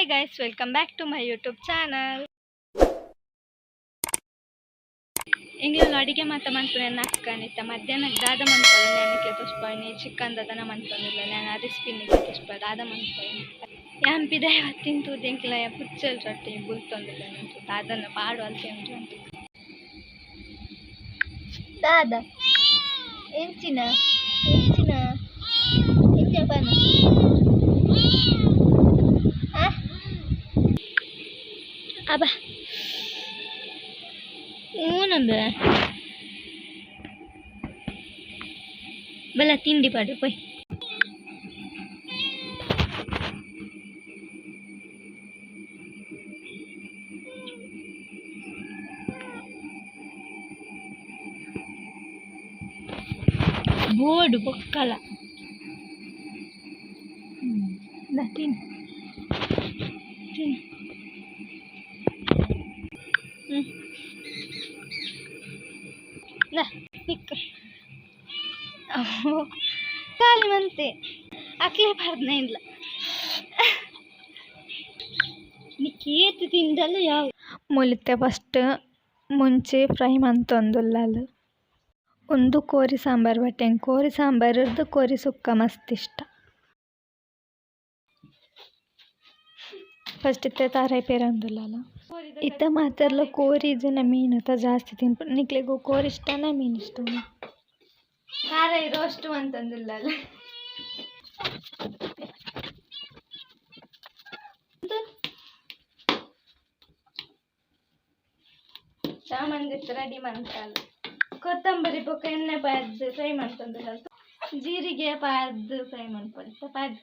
Hi guys, welcome back to my YouTube channel. ಎಂಗ್ಲಲ್ಲ ಅಡಿಗೆ ಮಾತ ಮನ್ಪುನೆ ಅಕ್ಕನಿತ್ತ ಮಧ್ಯಾಹ್ನ ದಾದ ಮನ್ಪೊಡು ನೆನಕೆ ತೋಜ್ಪಾಯಿನಿ ಚಿಕನ್ ದಾದನ ಮನ್ಪೊಂದುಲ್ಲ. ಯಾನ್ ಆ ರೆಸಿಪಿ ನಿಕ್ಲೆ ತೋಜ್ಪಾಯ ದಾದ ಮನ್ಪೊಡು. ಯಾನ್ ಪಿದಾಯಿ ಬತ್ತಿನ ತೂದು ಎಂಕ್ಲ ಪುಚ್ಚೆಲ್ ರಟ್ಟಿ ಬುಲ್ತೊಂದುಲ್ಲ. ದಾದನ ಪಾಡು ಅಲ್ತೆ ಉಂಡು ಅಂದ್. ದಾದ ಎಂಚಿನ ಎಂಚಿನ ಎಂಚ ಪನ ಆ ಅಬ್ಬಾ ಊನಂಬೆ ಬಲ ತಿಂಡಿ ಪಾಡು ಪೋಯ್. ಬೋರ್ಡ್ ಬೊಕ್ಕಲ ಇಂದಾ ತಿನ್ನು ತಿನ್ನು. ಹ್ಮ್ ಇಂದಾ ನಿಕ್ಕ್ ಖಾಲಿ ಮಂತೆ ಅಕ್ಲೆ ಪಾಡ್ದ್ನ ಇಂದ್ಲ ನಿಕ್ಕ್ ಏತ್ ತಿಂಡಲ ಯಾವು. ಮುಲಿತೆ ಫಸ್ಟ್ ಮುಂಚಿ ಫ್ರೈ ಮಂತೊಂದುಲ್ಲಲ್. ಉಂದು ಕೋರಿ ಸಾಂಬಾರ್ ಬಟ್ ಎಂಕ್ ಕೋರಿ ಸಾಂಬಾರ್ ರ್ದ್ ಕೋರಿ ಸುಕ್ಕ ಮಸ್ತ್ ಇಷ್ಟ. ಫಸ್ಟ್ ಇತ್ತೆ ತಾರಾಯಿ ಪೇರೊಂದುಲ್ಲಲ್. ಇತ್ತೆ ಮಾತೆರ್ಲ ಕೋರಿ ಇಜ್ಜಿಂಡ ಮೀನ್ ಅತ ಜಾಸ್ತಿ ತಿನ್ಪುನು. ನಿಕ್ಲೆಗ್ ಕೋರಿ ಇಷ್ಟನ ಮೀನ್ ಇಷ್ಟನ? ತಾರಾಯಿ ರೋಸ್ಟ್ ಮಂತೊಂದುಲ್ಲಲ್. ಚಾಮಂದಿ ರೆಡಿ ಮಂತಲ್. ಕೊತ್ತಂಬರಿ ಬೊಕ್ಕ ಎಣ್ಣೆ ಪಾಡ್ದ್ ಫ್ರೈ ಮಂತೊಂದುಲ್ಲಲ್. ಜೀರಿಗೆ ಪಾಡ್ದ್ ಫ್ರೈ ಮನ್ಪೊಲಿ ಪಾಡ್.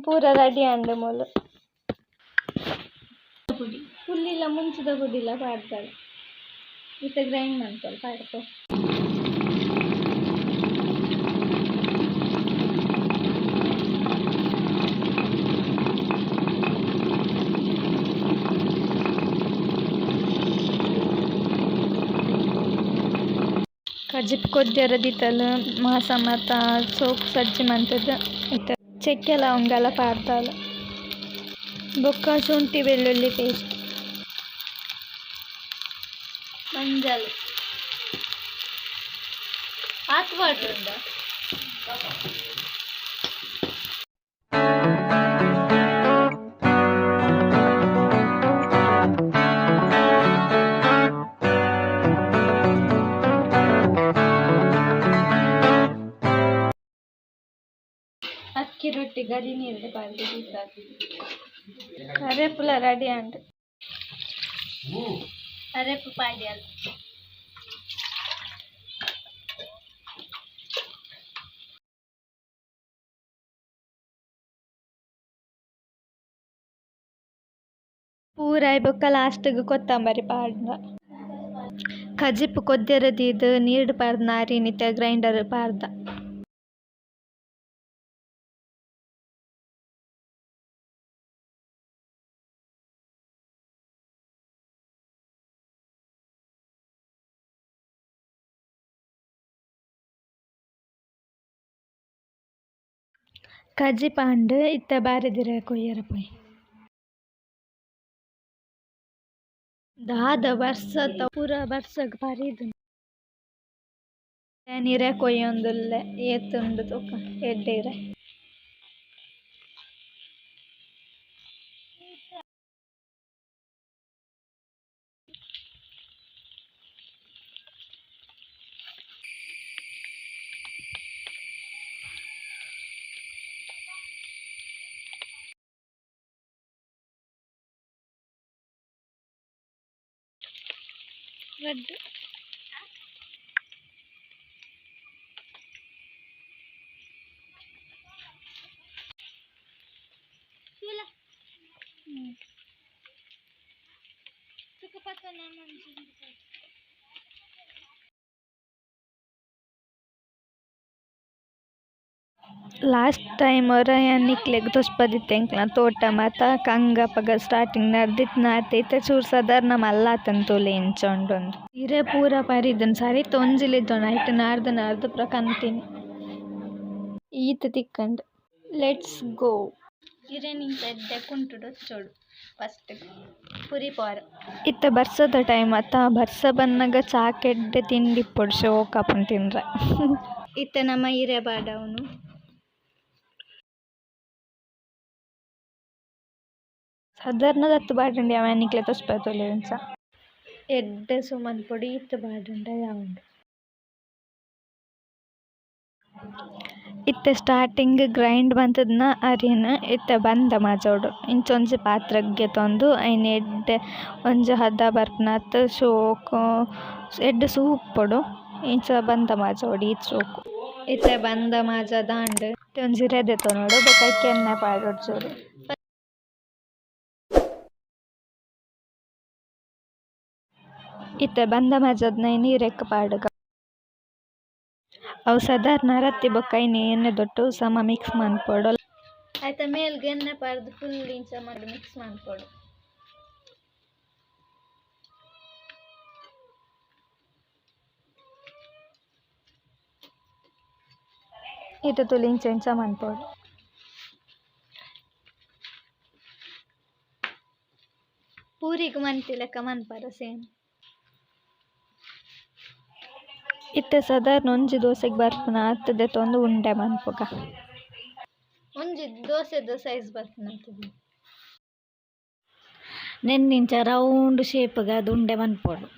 ಪೂರ ರೆಡಿ ಆಂಡ್ ಮೂಲು. ಪುಡಿ ಪುಲ್ಲಿಲ ಮುಂಚಿದ ಪುಡಿಲ ಪಾಡ್ದಲ್. ಇತ್ತೆ ಗ್ರೈಂಡ್ ಮನ್ಪೊಲಿ ಪಾಡ್ಪೊ. ಕಜಿಪು ಕೊದ್ಯರ ದೀತಲ್ ಮಾಸ ಮಾತ ಸೋಕು ಸಜ್ಜಿ ಮಂತುದು ಇತ್ತೆ ಚಕ್ಕೆ ಲವಂಗಲ ಪಾಡ್ದಲ್ ಬೊಕ್ಕ ಶುಂಠಿ ಬೆಳ್ಳುಳ್ಳಿ ಪೇಸ್ಟ್, ಮಂಜಲ್ ಆತ್ ಪಾಡುಂಡ. ಅಕ್ಕಿ ರೊಟ್ಟಿ ಗರಿ ನೀರ್ಡ್ ಪಾಡ್ದ್ ದೀತಲ್. ಅರೆಪುಲ ರೆಡಿ ಆಂಡ್. ಅರೆಪು ಪಾಡ್ಯಲ್. ಪೂರ ಆಯಿ ಬೊಕ್ಕ ಲಾಸ್ಟ್ ಗ್ ಕೊತ್ತಂಬರಿ ಪಾಡ್ಂಡ. ಕಜಿಪು ಕೊದ್ಯರ ದೀದ್ ನೀರ್ಡ್ ಪಾಡ್ದ್ನ ಅರಿನ್ ಇತ್ತೆ ಗ್ರೈಂಡರ್ ಪಾಡ್ದ. ಕಜಿಪು ಆಂಡ್ ಇತ್ತೆ ಬಾರೆದಿರೆ ಕೊಯ್ಯರೆ ಪೋಯಿ. ದಾದ ಬರ್ಸತ ಪೂರ ಬರ್ಸಗ್ ಪರಿದುಂಡು. ಯಾನ್ ಇರೆ ಕೊಯ್ಯೊಂದುಲ್ಲೆ ಏತ್ ಉಂಡು ತೂಕ ಎಡ್ಡೆ ಇರೆ. ರಡ್ಡ್ ಲಾಸ್ಟ್ ಟೈಮ್ ಒರ ಯಾನ್ ನಿಕ್ಲೆಗ್ ತೋಜ್ಪಾದಿತ್ತೆ ಎಂಕ್ಲ್ನ ತೋಟ ಮಾತ ಕಂಗ್ ಅಪಗ ಸ್ಟಾರ್ಟಿಂಗ್ ನಡ್ದಿತ್ತಿನ ಆತೆ ಇತ್ತೆ ಚೂರು ಸಾದಾರ್ನ ಮಲ್ಲ ಆತುಂಡು ತೂಲೆ ಎಂಚ ಉಂಡು ಅಂದ್. ಇರೆ ಪೂರ ಪರಿದ್ಂಡ್ ಸರಿತ ಒಂಜಿಲ ಇಜ್ಜಂಡ್ ಐಟ್ ನಾಡ್ದ್ ನಾಡ್ದ್ ಪೂರ ಕಂತಿನಿ. ಈತ್ ತಿಕ್ಕಂಡು. Let's go. ಇರೆನಿಂಚ ಎಡ್ಡೆ ಕುಂಟುಡು ಒಚ್ಚೊಡು ಫಸ್ಟ್ ಪುರಿ ಪೋರ. ಇತ್ತೆ ಬರ್ಸದ ಟೈಮ್ ಅತ್ತ, ಬರ್ಸ ಬನ್ನಗ ಚಾಕ್ ಎಡ್ಡೆ ತಿಂಡಿ ಇಪ್ಪೊಡು, ಶೋಕ್ ಆಪುಂಡು ತಿನ್ರೆ. ಇತ್ತೆ ನಮ ಇರೆ ಪಾಡವುನು. ಸಾಧಾರಣ ದತ್ತ್ ಪಾಡ್ಂಡ ಅವ ನಿಕ್ಲೆ ತೋಜ್ಪಾದ್ ಇಂಚ ಎಡ್ಡೆ ಸು ಮನ್ಪೊಡು, ಈತ್ ಪಾಡ್ಂಡ ಯಾವುಂಡು. ಇತ್ತೆ ಸ್ಟಾರ್ಟಿಂಗ್ ಗ್ರೈಂಡ್ ಮಂತುದ್ನ ಅರಿನ್ ಇತ್ತೆ ಬಂದ ಮಾಜೋಡು. ಇಂಚ ಒಂಜಿ ಪಾತ್ರೆಗ್ ಗೆತೊಂದು ಐನ್ ಎಡ್ಡೆ ಒಂಜಿ ಹದ ಬರ್ಪುನಾತ್ ಶೋಕು ಎಡ್ಡೆ ಸೂ ಉಪ್ಪೊಡು, ಇಂಚ ಬಂದ ಮಾಜೋಡು ಈತ್ ಶೋಕು. ಇತ್ತೆ ಬಂದ ಮಾಜದಾಂಡ್. ಇತ್ತೆ ಒಂಜಿ ಇರೆ ದೆತೊನೊಡು ಬೊಕ ಐಕ್ ಎಣ್ಣೆ ಪಾಡೊಡು ಚೂರು. ಇತ್ತೆ ಬಂದ ಮಾಜದ್ನ ಐನ್ ಇರೆಕ್ ಪಾಡುಗ. ಅವು ಸಾಧಾರಣ ಅರತ್ತಿ ಬೊಕ ಐನ್ ಎಣ್ಣೆದೊಟ್ಟು ಸಮ ಮಿಕ್ಸ್ ಮನ್ಪೊಡು. ಐತ ಮೇಲ್ಗ್ ಎಣ್ಣೆ ಪಾಡ್ದ್ ಫುಲ್ ಇಂಚ ಮಾಡ್ ಮಿಕ್ಸ್ ಮನ್ಪೊಡು. ಇತ್ತೆ ತೂಲೆ ಇಂಚ ಇಂಚ ಮನ್ಪೊಡು. ಪೂರಿಗ್ ಮನ್ತಿಲೆಕ ಮನ್ಪರೆ ಸೇಮ್. ಇತ್ತೆ ಸಾಧಾರಣ ಒಂಜಿ ದೋಸೆಗ್ ಬರ್ಪುನಾತ್ ದೆತೊಂದು ಉಂಡೆ ಮನ್ಪುಗ. ಒಂಜಿ ದೋಸೆದ ಸೈಜ್ ಬರ್ಪುನಾತ್. ನೆನ್ನಿಂಚ ರೌಂಡ್ ಶೇಪ್ಗ್ ಅದು ಉಂಡೆ ಮನ್ಪೊಡು.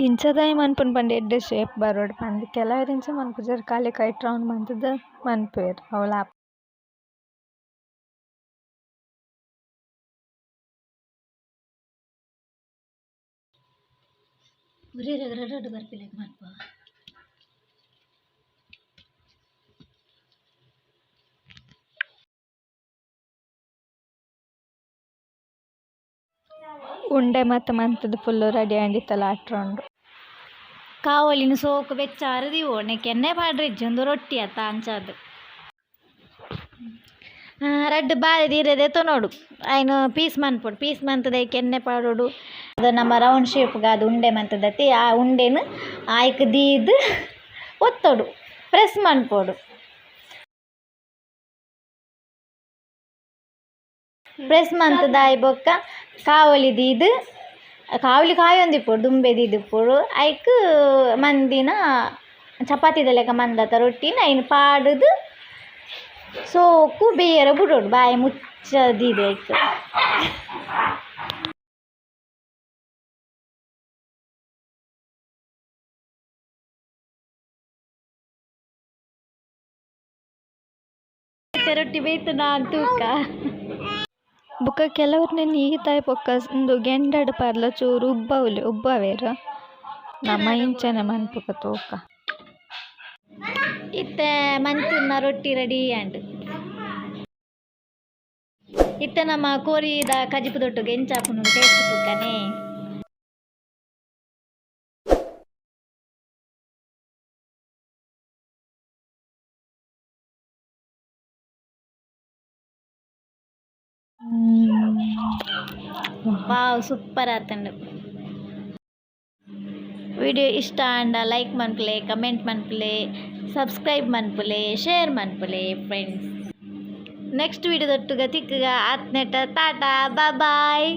ಇಂಚ ದಾಯೆ ಮನ್ಪುನು ಪಂಡ ಎಡ್ಡೆ ಶೇಪ್ ಬರೊಡು ಪಂದ್. ಕೆಲವೆರ್ ಇಂಚ ಮನ್ಪುಜೆರ್, ಖಾಲಿ ಕೈಟ್ ರೌಂಡ್ ಮಂತುದು ಮನ್ಪುವೆರ್ ಅವ್ಲಾ. ಉರಿಯೆರೆಗ್ ರಡ್ಡ್ ಬರ್ಪಿಲೆಕ ಮನ್ಪುವ. ಉಂಡೆ ಮಾತ ಮಂತುದು ಫುಲ್ಲ್ ರೆಡಿ ಆಂಡ್ ಇತ್ತಲ ಆಟ್ರೊಂಡು. ಕಾವಲಿನ ಸೋಕು ಬೆಚ್ಚಾರು ದೀವೊಡು, ನೆಕ್ ಎಣ್ಣೆ ಪಾಡ್ರೆ ಇಜ್ಜಿ, ಉಂದು ರೊಟ್ಟಿ ಅತ್ತ ಅಂಚಾದ್. ರಡ್ಡ್ ಬಾರೆದ ಇರೆ ದೆತೊನೊಡು, ಐನ್ ಪೀಸ್ ಮನ್ಪೊಡು, ಪೀಸ್ ಮಂತುದು ಐಕ್ ಎಣ್ಣೆ ಪಾಡೊಡು. ಅದು ನಮ್ಮ ರೌಂಡ್ ಶೇಪ್ಗ್ ಅದು ಉಂಡೆ ಮಂತುದತ್ತಿ, ಆ ಉಂಡೆನ್ ಐಕ್ ದೀದ್ ಒತ್ತೊಡು, ಪ್ರೆಸ್ ಮನ್ಪೊಡು. ಪ್ರೆಸ್ ಮಂತುದು ಆಯಿ ಬೊಕ್ಕ ಕಾವಲಿ ದೀದ್, ಕಾವಲಿ ಕಾಯೊಂದಿಪ್ಪೊಡು ದುಂಬೆ ದೀದಿಪ್ಪೊಡು. ಐಕ್ ಮಂದಿನ ಚಪಾತಿದ ಲೆಕ ಮಂದತ ರೊಟ್ಟಿನ್ ಐನ್ ಪಾಡುದು ಸೋಕು ಬೇಯೆರೆ ಬುಡೊಡು, ಬಾಯಿ ಮುಚ್ಚ ದೀದ್ ಐಕ್. ರೊಟ್ಟಿ ಬೇಯ್ತುಂಡಾ ತೂಕ. ಬೊಕ ಕೆಲವೆರ್ನ ಈತಾಯಿ ಬೊಕ್ಕ ಉಂದು ಗೆಂಡಡ್ ಪಾಡ್ಲ ಚೂರು ಉಬ್ಬವ್ಲೆ ಉಬ್ಬವೆರ್. ನಮ ಇಂಚನೆ ಮನ್ಪುಗ ತೂಕ. ಇತ್ತೆ ಮಂತಿನ ರೊಟ್ಟಿ ರೆಡಿ ಆಂಡ್. ಇತ್ತೆ ನಮ್ಮ ಕೋರಿದ ಕಜಿಪು ದೊಟ್ಟುಗು ಎಂಚ ಆಪುಂಡು ಟೇಸ್ಟ್ ತೂಕನೆ. ವಾವ್, ಸೂಪರ್ ಆತುಂಡು. ವಿಡಿಯೋ ಇಷ್ಟ ಆಂಡ ಲೈಕ್ ಮನ್ಪುಲೆ, ಕಮೆಂಟ್ ಮನ್ಪುಲೆ, ಸಬ್ಸ್ಕ್ರೈಬ್ ಮನ್ಪುಲೆ, ಶೇರ್ ಮನ್ಪುಲೆ ಫ್ರೆಂಡ್ಸ್. ನೆಕ್ಸ್ಟ್ ವಿಡಿಯೋ ದೊಟ್ಟುಗ ತಿಕ್ಕುಗ, ಆತ್ನೆಟ ಟಾಟಾ ಬಾಯ್.